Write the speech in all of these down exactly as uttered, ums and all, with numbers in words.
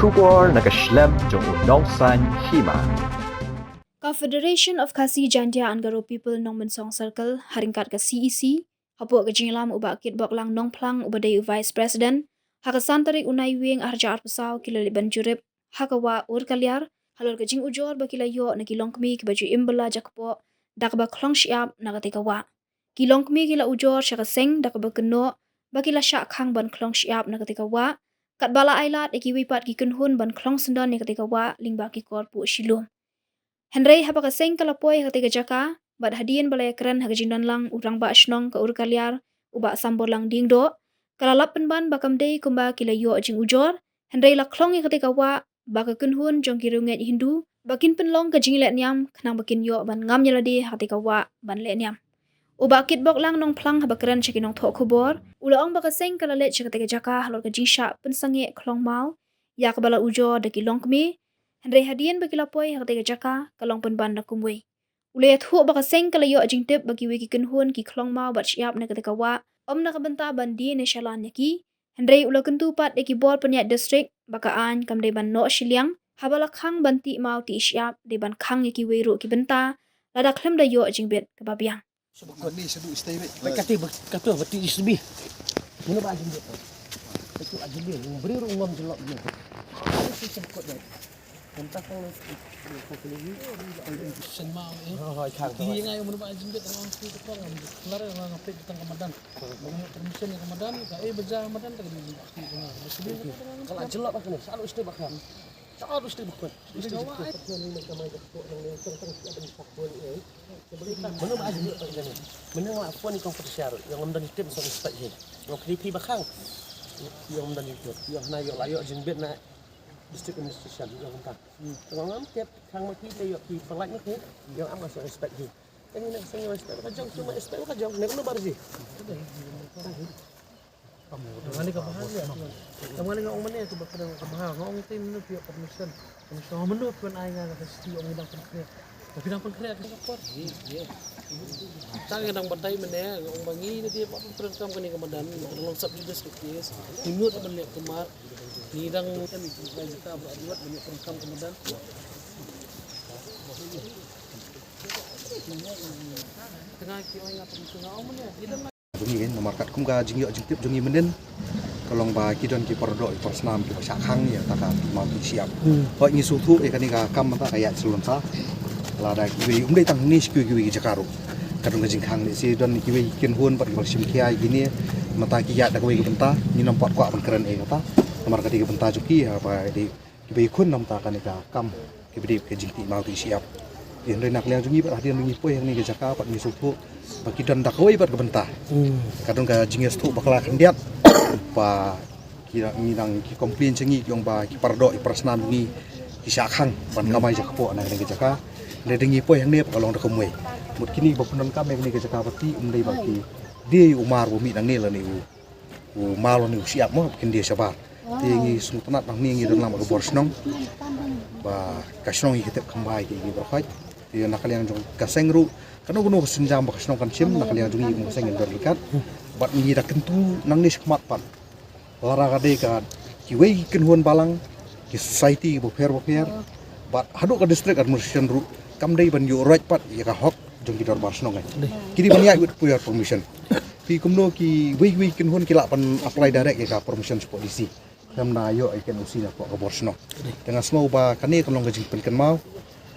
Khubor na ka shlem jong u nongsaiñ hima. Ka Federation of Khasi Jaintia and Garo People Nongmensong Circle, ha ryngkat ka C E C, hapoh ka jingïalam u Bah Kitboklang Nongphlang uba dei u Vice President, ha ka san tarik u Naiwieng arhajar arphew saw ki la leit ban jurip ha ka wah Urkaliar halor ka jingujor ba ki la ïoh na ki longkmie kiba ju im bylla jakpoh da kaba khlong shyiap na katei ka wah. Ki longkmie ki la ujor sha ka seng da kaba kynnoh ba ki la shah khang ban khlong shyiap na katei ka wah, katba la ailad ïa kiwei pat ki kynhun ban khlong syndon ïa katei ka wah lyngba ki kor puh shilum. Hynrei haba ka seng ka la poi ha katei ka jaka, bad hadien ba la ïakren ha ka jingdon lang u Rangbah Shnong ka Urkaliar, u Bah Samborlang Diengdoh, ka la lap pynban ba kam dei kumba ki la ïoh jingujor, hynrei la khlong ïa katei ka wah ba ka kynhun jong ki riewngeit Hindu ba kin pynlong ka jingleh niam khnang ba kin ïoh ban ngam ïa lade ha katei ka wah ban leh niam. U Bah Kitboklang Nongphlang haba kren sha ki nongthoh khubor, u la ong ba ka seng ka la leit sha katei ka jaka halor ka jingshah pynsangeh khlong maw ïa kaba la ujor da ki longkmie, hynrei hadien ba ki la poi ha katei ka jaka ka long pynban da kumwei. U la ïathuh ba ka seng ka la ïoh jingtip ba kiwei ki kynhun ki khlong maw bad shyiap na katei ka wah, ym na ka bynta ban die ne shalan ïa ki, hynrei u la kyntu pat ïa ki bor pynïaid district ba ka aiñ kam dei ban noh shiliang haba la khang ban tih maw tih shyiap, dei ban khang ïa kiwei ruh ki bynta lada khlem da ïoh jingbit kaba biang. Shu ba kot ni shu du stay bit. Ba katu ba katu ba ti shu bi. Mano ba jin bit. Katu a jin bit. Bri ru ngom jin lok ni. Shu shu ba kot ni. Ngom ta kong ni. Shen ma ni. Hoi hoi khang. Ti ngai mano ba jin bit ngom shu ta kong ngom. Lar ngom ngapit tang ka madan. Ngom permission ka madan ka eh baja madan ta ka ni. Kala jin lok ba ni. Shu stay ba kan. Shu stay ba kan. Mano ba aju lut kat kane. Mano ba phone i kong Patricia ruh. Ïa ngam don i tip song spek hi. Ngam kri phi ba khang. Ïa ngam don i tip. Ïa hana ïa la ïa jingbit na district administration ïa ngam ta. Ngam tip khang ma phi te ïa phi pynlait ma phi. Ïa ngam song spek hi. Kane na song spek ka jong tu ma spek ka jong. Ne no barji. Mane ka bahar ïa tu. Mane nga ong mane tu ba kena ka bahar. Nga ong te mano phi permission. Permission mano phi ai nga ka sti ong dang pynkhreh. Phi dang pynkhreh ka por. Tang nga dang batai mane nga ong ba ngi na dia ba pynpren kam kane ka madan ka long sub judice ka case. Ni mut ban leh kumar. Ni dang em ka jaka ba duat ban leh kam ka madan. Tengah ki ong nga permission nga ong mane. Jong ngi, namar katkum ka jingïoh jingtip jong ngi mynnin ka long ba ki don ki paradoh ki parasnam kiba shah khang ïa kata ka tih maw tih shyiap. Hooid ngi sngewthuh ïa kane ka kam mynta ka ïaid sha lyngkha. Lada kiwei um dei tang hangne sha kiwei kiwei ki jaka ruh ka don ka jingkhang ne shi don kiwei ki kynhun bad kiba shim khia ïa kine mynta ki ïaid da kawei ka bynta ngim pat kwah ban kren ïa kata. Namar kata ka bynta jong ki ha ba dei kiba ïakhun namar kane ka kam kiba dei ka jingtih maw tih shyiap. Hynrei na ka liang jong ngi bad hadien ngi poi hangne ka jaka bad ngi sngewthuh ba ki don da kawei bad ka bynta. Ka don ka jingïasngewthuh bakla khyndiat ba ki dang ngi dang ki complain jong ngi ki ong ba ki paradoh ki parasnam ngi ki shah khang ban kamai jakpoh na kane ka jaka. Hynrei da ngi poi hangne ba ka long da kumwei. Mut kine ba pyndonkam ïa kane ka jaka ba tih um dei ba ki dei u mar ba mih nangne lane u u maw lane u shyiap mo ba kin die shabar. Te ngi sngewtynnat nangne ngi don lang bad ka bor shnong ba ka shnong ngi ka tip kham bha ïa ki baroh. Te na ka liang jong ka seng ruh kano kano ka sienjam ba ka shnong kan shim na ka liang jong ngi kum ka seng ngi don ryngkat. Bad ngi da kyntu nangne shakhmat pat lada ka dei ka kiwei ki kynhun balang ki society bapher bapher bad haduh ka district administration ruh kam dei ban ïoh roit pat ïa ka hok jong ki dorbar shnong. Ki dei ban ïaid with prior permission. Phi kumno kiwei kiwei ki kynhun ki lah ban apply direct ïa ka permission shapoh D C. Khlem da ïoh ïa ka N O C na poh ka bor shnong. Te nga sngew ba kane ka long ka jingpynkynmaw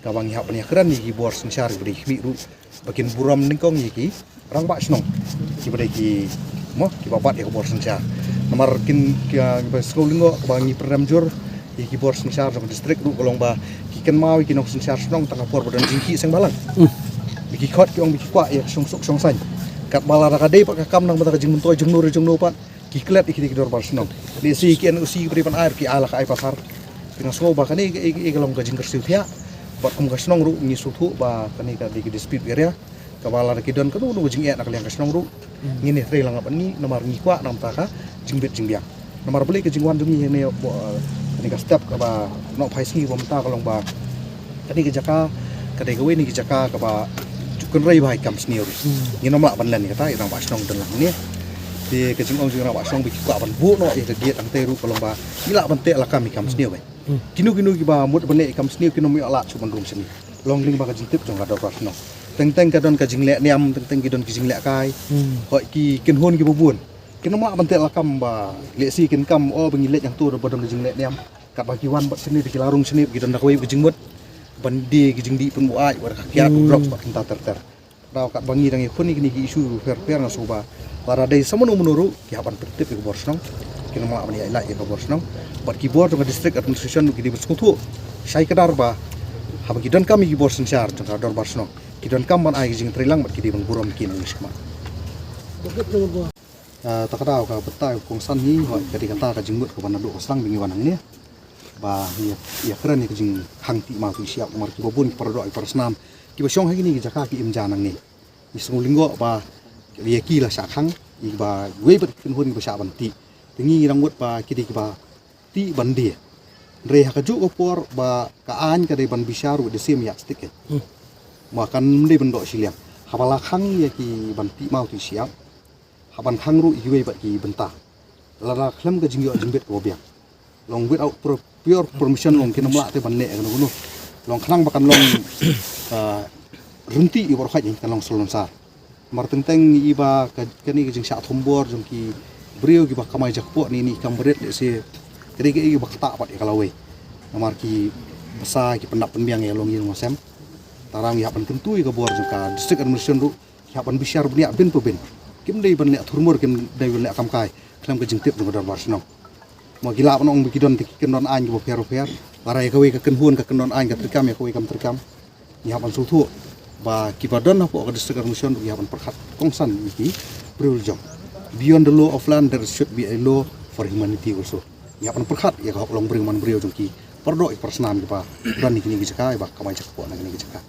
kaba ngi hap ban ïakren ïa ki bor synshar kiba dei khmih ruh ba kin burom nyngkong ïa ki rangbah shnong kiba dei ki mo kiba bat ïa ka bor synshar. Namar kin kiba sngew lyngngoh kaba ngi pynrem jur ïa ki bor synshar jong ka district ruh ka long ba ki kynmaw ïa ki nongsynshar shnong tang ka por ba don jingkhih seng balang. Ba ki khot ki ong ba ki kwah ïa ka shongsuk shongsaiñ. Katba lada ka dei pat ka kam nang ba ka jingmyntoi jongno re jongno pat ki klet ïa ki dei ki dorbar shnong. Lehse ki N O C ki dei ban ai ki ai la ka ai pathar. Te nga sngew ba kane ka long ka jingkyrsiew thiah bad kum ka shnong ruh ngi sngewthuh ba kane ka dei ka dispute area. Kaba lada ki don kano kano ka jingeh na ka liang ka shnong ruh ngin ïatrei lang bad ngi namar ngi kwah na ka bynta ka jingbit jingbiang. Namar balei ka jingwan jong ngi hangne, eh, kane ka step kaba noh phai sngi ba mynta ka long ba kane ka jaka ka dei kawei na ki jaka kaba ju kynrei bha ïa ki kam sniew ruh. Ngin ym lah ban len ïa kata, ïa rangbah shnong don lang hangne. Te ka jingong jong rangbah shnong ba ki kwah ban buh noh ïa ka gate hangtei ruh ka long ba ngi lah ban teh lakam ïa ki kam sniew bha. Kino kino kiba mut ban leh ïa ka kam sniew kin ym ïoh lad shuh ban rung shane. Long lyngba ka jingtip jong ka dorbar shnong. Teng teng ka don ka jingleh niam, teng teng ki don ki jingleh kai. Hooid, ki kynhun kiba bun kin ym lah ban teh lakam ba lehse kin kam, o, ba ngi leit hangto da ba don ka jingleh niam. Katba ki wan bad shane da ki la rung shane, ki don da kawei ka jingmut ban die ki jingdih pynbuaid, wat ka kiad u drugs bad kumta ter ter. Daw katba ngi dang ïakhun ïa kine ki issue pher pher, nga sngew ba lada dei sa mano mano ruh, ki hap ban pyntip ïa ka bor shnong. Kin ym lah ban ïaid lait ïa ka bor shnong. Bad ki bor jong ka district administration ruh ki dei ban sngewthuh shai kdar ba haba ki donkam ïa ki bor synshar jong ka dorbar shnong, ki donkam ban ai ka jingtreilang bad ki dei ban burom ïa ki nongmihkhmat. Ah, ta ka daw ka bynta kongsan hi, hooid, ka dei kata ka jingmut kaba naduh ka sdang ba ngi wan hangne. Ba ngi ïa, ïakren ïa ka jingkhang tih maw tih shyiap, namar kiba bun ki paradoh, ki parasnam kiba shong ha kine ki jaka ki im ja nangne. Ngi sngew lyngngoh ba ïa ki la shah khang, ïa kiba iwei pat ki kynhun kiba shah ban tih. Te ngi ngi dang mut ba ki dei kiba tih ban die. Hynrei ha kajuh ka por ba ka aiñ ka dei ban bishar with the same yardstick, eh. Ma kan ym dei ban doh shiliang. Haba la khang ïa ki ban tih maw tih shyiap, hap ban khang ruh ïa kiwei pat ki bynta. Lada khlem ka jingïoh jingbit kaba biang, long without pro-, prior permission, long kin ym lah te ban leh kano kano. Long khnang ba kan long, ah, rynti ïa baroh, kan long salonsar. Namar teng teng ïa ba ka, kane ka jingshah thombor jong ki briew kiba kamai jakpoh ne, ne kam barit, lehse ka dei kaei kaba ktah pat ïa ka lawei. Namar ki bsa ki pyndap pynbiang ïa ka longïing longsem. Tang ngi hap ban kyntu ïa ka bor jong ka district administration ruh, ki hap ban bishar bniah bin pa bin. Kim dei ban leh thurmur, kim dei ban leh kamkai khlem ka jingtip jong ka dorbar shnong. Ma ki lah ban ong ba ki don te ki kyndon aiñ kiba pher pher. Lada ïa kawei ka kynhun ka kyndon aiñ ka treikam, ïa kawei kam treikam. Ngi hap ban sngewthuh ba kiba don hapoh ka district administration ruh ki hap ban pyrkhat kongsan ïa ki briew lajong. Beyond the law of land, there should be a law for humanity also. Ngi hap ban pyrkhat ïa ka hok long briew man briew jong ki paradoh, ki parasnam kiba don ha kine ki jaka, ïa ba kamai jakpoh na kine ki jaka.